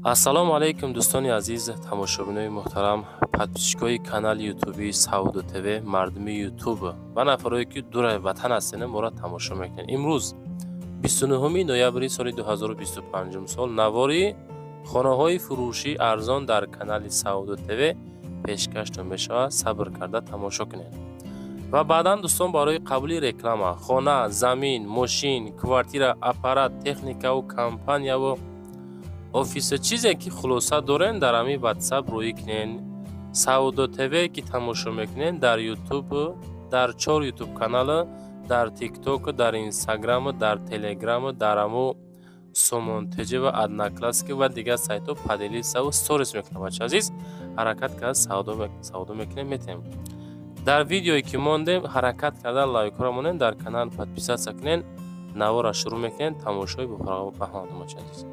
Ассалому алайкум, дӯстони азиз, тамошобинои муҳтарам, подписчикои канали ютуби Савдо ТВ, мардуми Ютуб ва нафарое, ки дураи ватан ҳастен, моро тамошо мекунед. Имрӯз, 29 ноябри соли 2025 сол, навори хонаҳои фурӯшӣ арзон дар канали Савдо ТВ пешкаштон мешавад. Сабр карда тамошо кунед. Ва баъдан, дӯстон, барои қабули реклама, хона, замин, мошин, квартира, аппарат, техникаву компанияву офиса, чизе ки хулоса дорен, дар ҳамин Ватсап рӯӣ кунен. Савдо ТВ ки тамошо мекунен дар Ютуб, дар чор Ютуб канала, дар Тикток, дар Инстаграму, дар Телеграму, дар ҳамо Сомон ТЖ ва Одноклассники ва дигар сайтҳо поделиться ву сторис мекунам. Бача азиз, ҳаракат карда савдо мекунем, метем. Дар видеое ки мондем, ҳаракат карда лайкҳоро монем, дар канал подписаться кунен. Навора шурӯъ мекунем, тамошои баҳамадум, бача азиз.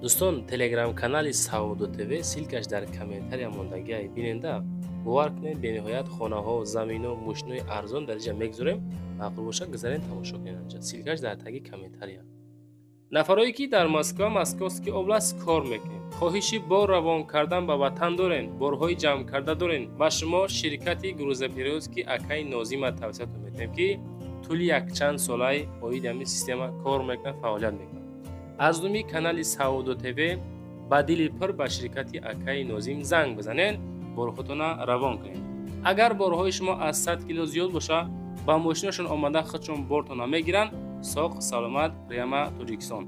Дӯстон, телеграм-канали Савдо ТВ, ссылка ш дар комментария мондагиай, биненда. Бовар кунед, бениҳоят хонаҳо, замино, мошинои арзон дар инҷа мегузорем. Маъқул бошад, гузарен, тамошо кунед анҷа. Ссылка ш дар таги комментария. Нафарое ки дар Москва, Московский область кор мекунед, хоҳиши бор равон кардан ба ватан дорен, борҳои ҷамъ карда дорен, ба шумо ширкати грузоперевозки акаи Нозима тавсиятон метиҳем, ки тӯли якчанд солаи оиди ҳамин система кор мекунад, фаъолият мекунад. Аз номи канали Савдо ТВ ба дили пур ба ширкати акаи Нозим занг бизанед, борхотона равон кунед. Агар борҳои шумо аз 100 кило зиёд боша, ба мошинашон омада, худшон бортона мегиранд, соқ саломат прямо Тоҷикистон.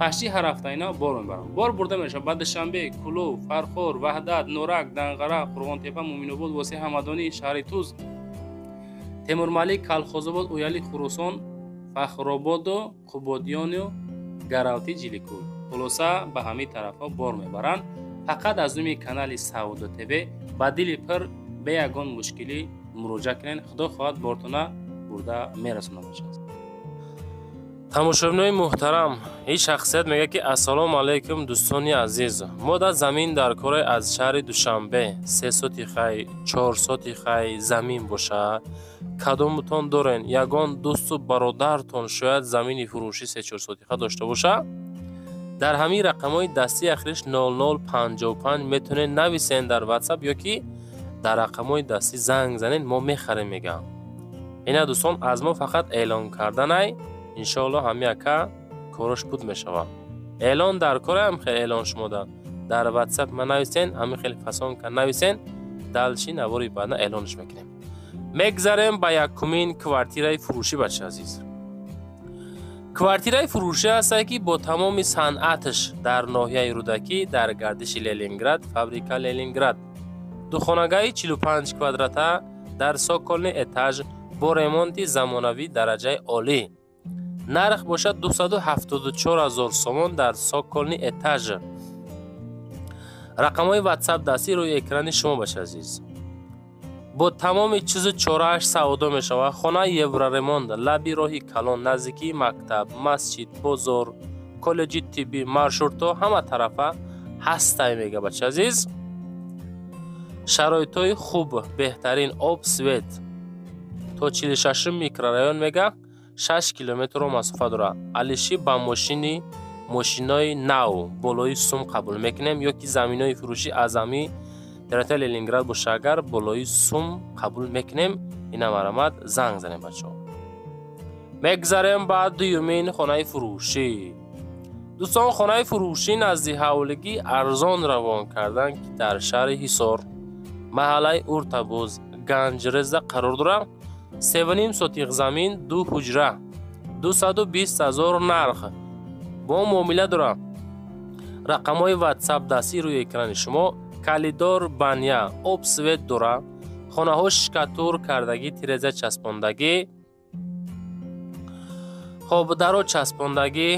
Пашти ҳар ҳафта ина бор мебаранд. Бор бурда мешавад ба Душанбе, Кӯлоб, Фархор, Ваҳдат, Норак, Данғара, Қурғонтепа, Муминобод, Восеъ, Ҳамадонӣ, шаҳри Туз, Темурмалик, Калхозобод, Ояли, Хуросон, Фахрободу Қубодиёну Гаравти, Ҷиликӯл. Хулоса, ба ҳамин тарафҳо бор мебаранд. Фақат аз номи канали Савдо ТВ ба дили пур, бе ягон мушкилӣ муроҷиат кунед. Худо хоҳад, бортона бурда мерасонад бошад. Тамошобинои муҳтарам, ин шахсият мегӯяд, ки: «Ассалому алайкум, дӯстони азиз, мо дар замин дар кораи аз шаҳри Душанбе, 3 сотихай, 4 сотихай замин бошад, кадомутон дорен? Ягон дӯсту бародартон шояд замини фурӯшӣ 3-4 сотиха дошта бошад. Дар ҳамин рақамҳои дастии ахириш 0055 метавонед нависен дар Ватсап ё ки дар рақамҳои дастӣ занг занед, мо мехарем», мегӯям. Ина, дӯстон, аз мо фақат эълон карданай. Иншоалло, ҳамин ака корош буд мешавад. Эълон дар кораам хел эълон шумода дар Ватсап ма нависен, ҳамин хел фасонка нависен, дальше навори баъдна эълонш мекунем. Мегзарем ба якумин квартираи фурӯшӣ. Бача азиз, квартираи фурӯшӣ ҳастае, ки бо тамоми санъаташ дар ноҳияи Рӯдакӣ, дар гардиши Ленинград, фабрика Ленинград, духонагаи 45 квадрата дар цокольный этаж бо ремонти замонавӣ дараҷаи олӣ. Нарх бошад 274 000 сомон дар цокольный этаж. Рақамҳои Ватсап дастӣ рӯи экрани шумо, бача азиз. Бо тамоми чизу чорааш савдо мешавад. Хонаи евроремонт, лаби роҳи калон, наздикии мактаб, масҷид, бозор, коллеҷи тиббӣ, маршрутҳо ҳама тарафа ҳастай, мега. Бача азиз, шароитҳои хуб, беҳтарин, об, свет. То 46 микрорайон, мега, 6 километрро масофа дорад. Алиши ба мошини, мошинои нав болои сум қабул мекунем ё ки заминои фурӯшӣ аз ҳами территорияи Ленинград боша, агар болои сум қабул мекунем. Ина, марамат, занг занем, бачаҳо. Мегзарем ба дуюмин хонаи фурӯшӣ. Дӯстон, хонаи фурӯшӣ назди ҳавлигӣ арзон равон кардан, ки дар шаҳри Ҳисор, маҳаллаи Уртабоз, Ганҷреза қарор дорад. 3,5 сотиқ замин, ду ҳуҷра, 220 000 нарх, бо муомила дорад. Рақамҳои Ватсап дастӣ рӯи экрани шумо. Коридор, баня, об, свет дорад. Хонаҳо штукатур кардагӣ, тиреза часпондагӣ, хоб, даро часпондагӣ,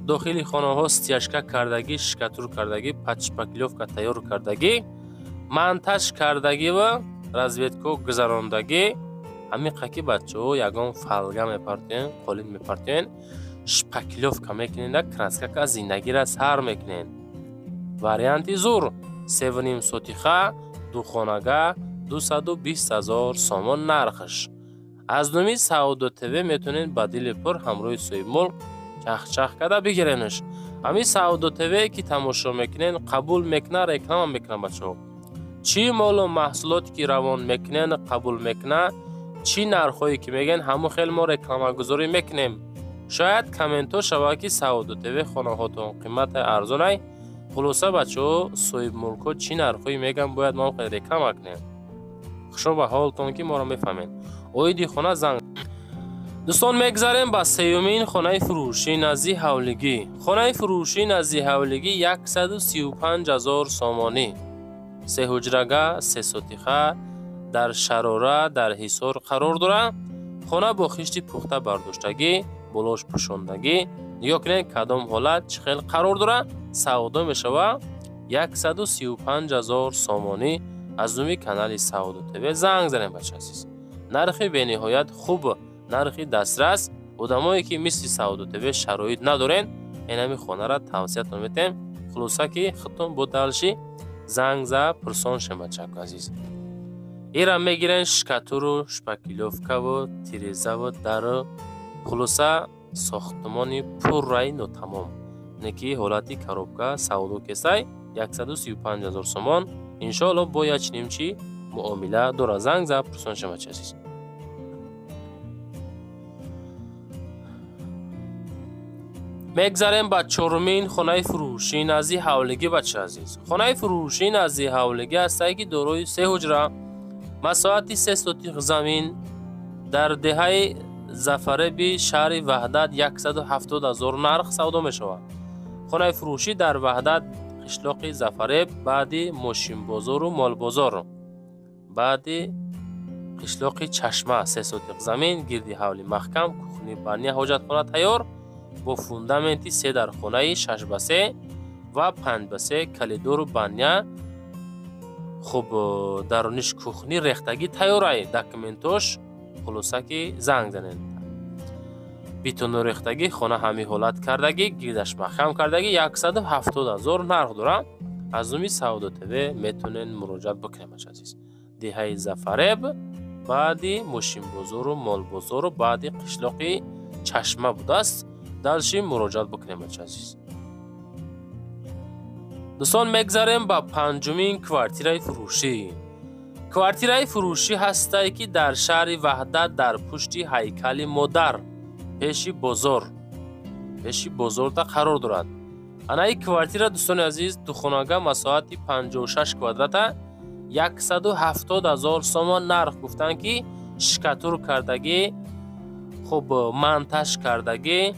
дохили хонаҳо стяжка кардагӣ, штукатур кардагӣ, под шпаклёвка тайёр кардагӣ, монтаж кардагӣ ва разведка гузарондагӣ. Ҳамин қаки, бачаҳо, ягон фольга мепартоен, қолин мепартоен, шпаклёвка мекунен, краска ка, зиндагиро сар мекунен. Варианти зур: 3,5 сотиха, духонага, 220 000 сомон нархаш. Аз номи Савдо ТВ метавонед ба дили пур ҳамроҳи соҳибмулк чахчах карда бигиренаш. Ҳамин Савдо ТВ ки тамошо мекунен, қабул мекуна, реклама мекуна бачаҳо. Чӣ молу маҳсулоте ки равон мекунен, қабул мекуна, чӣ нархҳое ки мегӯян, ҳамон хел мо рекламагузорӣ мекунем. Шояд комментҳо шавад ки Савдо ТВ хонаҳотон қимати арзонай. Хулоса бачаҳо, соҳибмулкҳо чӣ нархҳое мегӯян, бояд мо хел реклама кунем. Хушо ба ҳолтон ки моро мефаҳмед. Оиди хона занг. Дӯстон, мегзарем ба сеюмин хонаи фурӯшӣ назди ҳавлигӣ. Хонаи фурӯшӣ назди ҳавлигӣ 135 000 сомонӣ. Се ҳуҷрага, се сотиха дар Шарора, дар Ҳисор қарор дорад. Хона бо хишти пухта бардоштагӣ, болош пӯшондагӣ. Нигоҳ кунед кадом ҳолат чӣ хел қарор дорад. Савдо мешавад 135 000 сомонӣ. Аз номи канали Савдо ТВ занг занем бача азиз. Нархи бениҳоят хуб, нархи дастрас. Одамое ки мисли Савдо ТВ шароит надорен, инами хонара тавсиятон метем. Хулоса ки худтон бо далши занг за пурсон шем бачаку азиз. Ира мегирен шкатуру, шпакилёвкаву, тирезаву, дару. Хулоса сохтмони пурраи нотамом. Неки ҳолати коробка савдо кесай 135 000 сомон. Иншоалло бо як чунин чи муомила дора. Занг за пурсон шем бача азиз. Мегзарем ба чорумин хонаи фурӯшӣ назди ҳавлигӣ бача азиз. Хонаи фурӯшӣ назди ҳавлигӣ ҳастае ки дорои се ҳуҷра, масоҳати 3 сотих замин дар деҳаи Зафареби шаҳри Ваҳдат 170 000 нарх савдо мешавад. Хонаи фурӯшӣ дар Ваҳдат, қишлоқи Зафареб, баъди мошинбозору молбозор, баъди қишлоқи Чашма, 3 сотих замин, гирди ҳавли маҳкам, кухни, баня, ҳоҷатхона тайёр бо фундаменти се дархонаи 6 ба 3 ва 5 ба 3, калидору баня. Хуб, даруниш кухни рехтагӣ тайёрай, документош. Хулоса ки занг занед. Бетону рехтагӣ, хона ҳамин ҳолат кардагӣ, гирдаш маҳкам кардагӣ, 170 000 нарх дорад. Аз номи Савдо ТВ метавонед муроҷиат бикунед бача азиз. Деҳаи Зафареб, баъди мошинбозору молбозору баъди қишлоқи Чашма будааст. Дальше муроҷиат бикунем бача азиз. Дӯстон, мегзарем ба панҷумин квартираи фурӯшӣ. Квартираи фурӯшӣ ҳастае ки дар шаҳри Ваҳдат, дар пушти ҳайкали модар, пеши бозор, пеши бозорда қарор дорад. Анаи квартира, дӯстони азиз, духонага, масоҳати 56 квадрата, 170 000 сомон нарх гуфтанд ки шикатур кардагӣ, хуб монтаж кардагӣ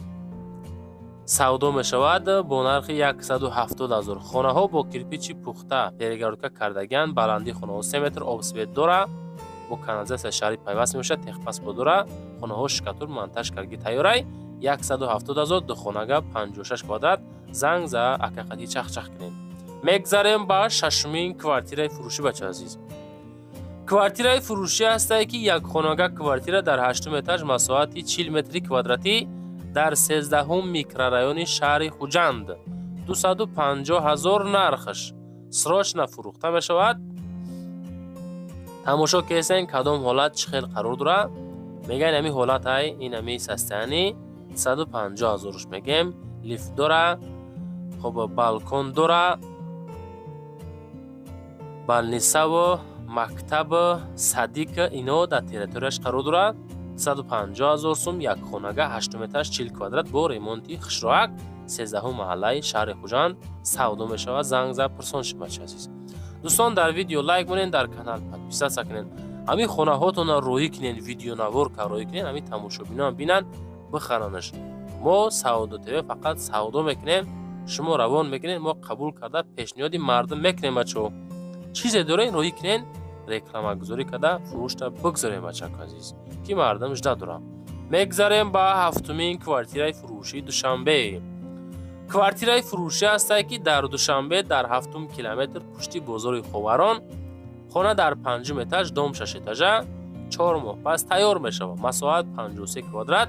савдо мешавад бо нархи 170 000. Хонаҳо бо кирпичи пухта перегородка кардагианд, баландии хонаҳо 3 метр, обсвет дора, бо канализатсия шаҳри пайваст мебошад, техпаспорт дора. Хонаҳо шикатур монтаж кардагӣ тайёрай, 170 000, духонага, 56 квадрат. Занг за акақатӣ чахчах кунед. Мегзарем ба шашумин квартираи фурӯшӣ бача азиз. Квартираи фурӯшӣ ҳастае ки якхонага квартира дар ҳаштум этаж, масоҳати 40 метри квадратӣ, дар 13-ум микрорайони шаҳри Хуҷанд, 250 000 нархаш, срочно фурӯхта мешавад. Тамошо кесен кадом ҳолат чӣ хел қарор дорад. Мегӯян ҳами ҳолат ай ин ҳами состояние 250 000-ш мегем. Лифт дора, хоб балкон дора, больницаву мактаб, садик ино дар территорияш қарор дорад. 250 000 сум, як хонага, ҳаштум этаж, 40 квадрат, бо ремонти хушроак, 13-ум маҳаллаи шаҳри Хуҷанд савдо мешавад. Занг за пурсон шед бача азиз. Дӯстон, дар видео лайк монед, дар канал подписаться кунед, ҳамин хонаҳотонро роҳӣ кунед, видеонавор ка роҳӣ кунед, ҳамин тамошобинон бинанд, бихаранаш. Мо Савдо ТВ фақат савдо мекунем, шумо равон мекунед, мо қабул карда пешниҳоди мардум мекунем. Бачаҳо, чизе доред, роҳӣ кунед, рекламагузорӣ карда фурӯшта бигзорем бачако азиз, ки мардум жда дорад. Мегзарем ба ҳафтумин квартираи фурӯшии Душанбе. Квартираи фурӯшӣ ҳастае ки дар Душанбе, дар ҳафтум километр, пушти бозори Ховарон, хона дар панҷум этаж, дом шашэтажа, 4 моҳ пас тайёр мешавад. Масоҳат 53 квадрат,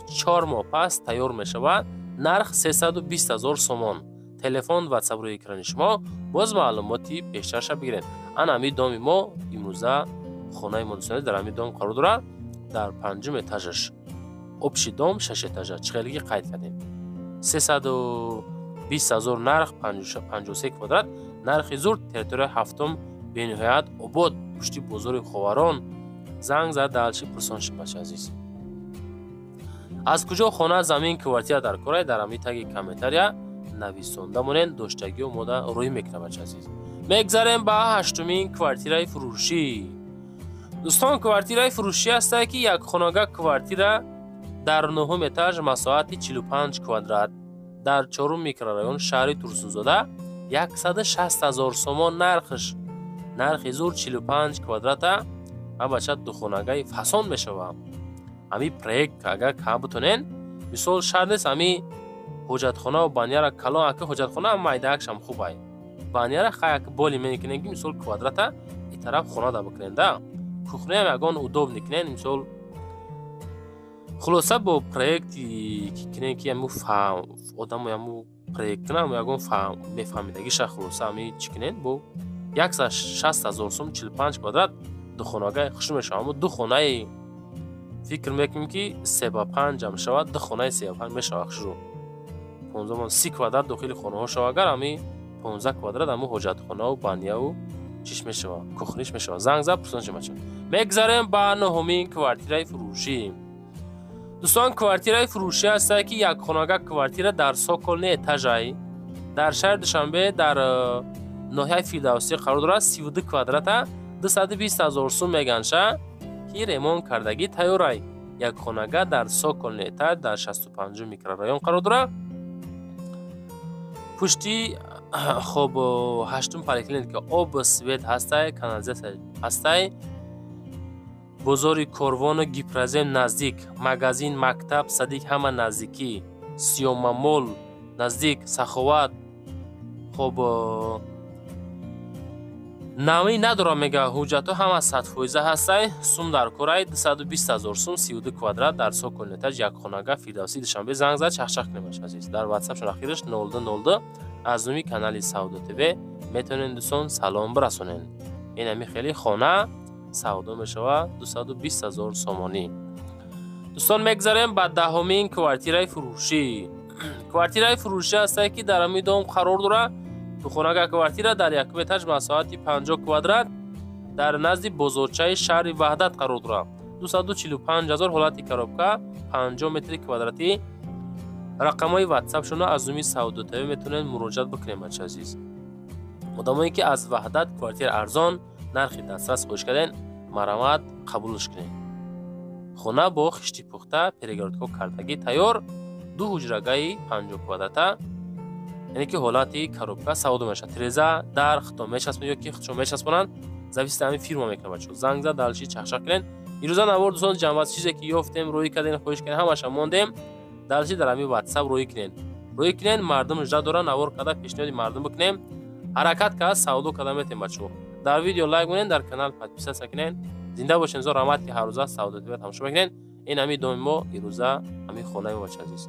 4 моҳ пас тайёр мешавад. Нарх 320 000 сомон. Телефон, ватсап рӯи экрани шумо, боз маълумоти бештарша бигиред. Ана ҳамин доми мо имрӯза, хонаи мо, дӯстони, дар ҳамин дом қарор дорад, дар панҷум этажаш. Общий дом шашэтажа, чӣ хелеги қайд кардем. 320 ҳазор нарх, 53 квадрат нархи зур, территорияи ҳафтум, бениҳоят обод, пушти бозори Ховарон. Занг зад, дальше пурсон шид, бача азиз. Аз куҷо хона, замин, квартира дар корай, дар ҳами таги комментария нависонда монен, доштагиё мода рӯй мекунад, бача азиз. Мегзарем ба ҳаштумин квартираи фурӯшӣ. Дӯстон, квартираи фурӯшӣ ҳастае, ки якхонага квартира дар нуҳум этаж, масоҳати 45 квадрат, дар чорум микрорайон, шаҳри Турсунзода, 160 ҳазор сомон нархш, нархи зур, 45 квадрата. Ва бача, духонагаи фасон мешава. Ҳами проект агар ка бутонен, мисол, шарт нест ҳами ҳоҷатхонаву баняра калон, ака ҳоҷатхона майдаакшам хубай, баняра хай ака боли мекунем, ки мисол квадрата и тараф хона да бикунем, да кухняам ягон удобный кунем, мисол. Хулоса, бо проекти ки кунем, ки ҳаму одамо ҳаму проект кунам, ягон мефаҳмидагиша. Хулоса, ҳами чӣ кунем, бо 160 000 сум, 45 квадрат, духонагаи хушрӯ мешавад. Аммо ду хонаи фикр мекунем, ки 3 ба 5 ам шавад, ду хонаи 3 ба 5 мешавад хушрӯ, 15, 30 квадрат дохили хонаҳо шавад. Агар ҳами 15 квадрат ҳаму ҳоҷатхонаву баняву чиш мешавад, кухниш мешавад. Занг зад, пурсон шимача. Мегзарем ба нуҳумин квартираи фурӯшӣ. Дӯстон, квартираи фурӯшӣ ҳастае, ки якхонага квартира дар цокольный этажай, дар шаҳри Душанбе, дар ноҳияи Фирдавсӣ қарор дорад, 32 квадрата, 220 ҳазор сум меганша, ки ремонт кардагӣ тайёрай. Якхонага дар цокольный этаж, дар 65-ум микрорайон қарор дорад, пушти хоб ҳаштум поликлиника, об, свет ҳастай, канализатсия ҳастай, бозори Корвону Гипрозем наздик, магазин, мактаб, садик ҳама наздикӣ, Сиёмамол наздик, Саховат. Хоб, намӣ надорам, мега, ҳуҷҷатҳо ҳама 100% ҳастай, сум дар корай, 220 ҳазор сум, 32 квадрат дар цокольный этаж, якхонага, Фирдавсӣ, Душанбе. Занг зад, чахчах кунем, азиз. Дар ватсапшон ахираш 0202, аз номи канали Савдо ТВ метавонед, дӯстон, салом бирасонед. Ин ҳами хеле хона савдо мешавад, 220 ҳазор сомонӣ. Дӯстон, мегзарем ба даҳумин квартираи фурӯшӣ. Квартираи фурӯшӣ ҳастае, ки дар ҳамин дом қарор дорад, духонага квартира дар якум этаж, масоҳати 50 квадрат, дар назди бозорчаи шаҳри Ваҳдат қарор дорад, 245 ҳазор, ҳолати коробка, 50 метри квадратӣ. Рақамҳои ватсапшонро аз номи Савдо ТВ метавонед муроҷиат бикунем, бача азиз. Одамое, ки аз Ваҳдат квартира арзон, нархи дастрас хоҳиш кардем, марҳамат, қабулш кунед. Хона бо хишти пухта, перегородка кардагӣ тайёр, ду ҳуҷрагаи 50 квадрата, яъне ки ҳолати коробка савдо мешавад. Тиреза, дар худтон мечаспонед ё ки худшон мечаспонанд, зависит ҳамин фирма мекунад, бачаҳо. Занг зад, дальше чахчах кунед. Ирӯза навор, дӯстон, ҷамъбаст. Чизе ки ёфтем, рӯӣ кардем, хоҳиш кардем, ҳамаша мондем. Дальше дар ҳамин ватсап рӯӣ кунед, рӯӣ кунед. Мардум нужда дорад, навор карда пешниҳоди мардум бикунем. Ҳаракат карда савдо карда метем, бачаҳо. Дар видео лайк монед, дар канал подписаться кунед. Зинда бошед, зор раҳмат, ки ҳаррӯза Савдо ТВ тамошо мекунед. Ин ҳамин доми мо, ирӯза ҳамин хонаи мо, бача азиз.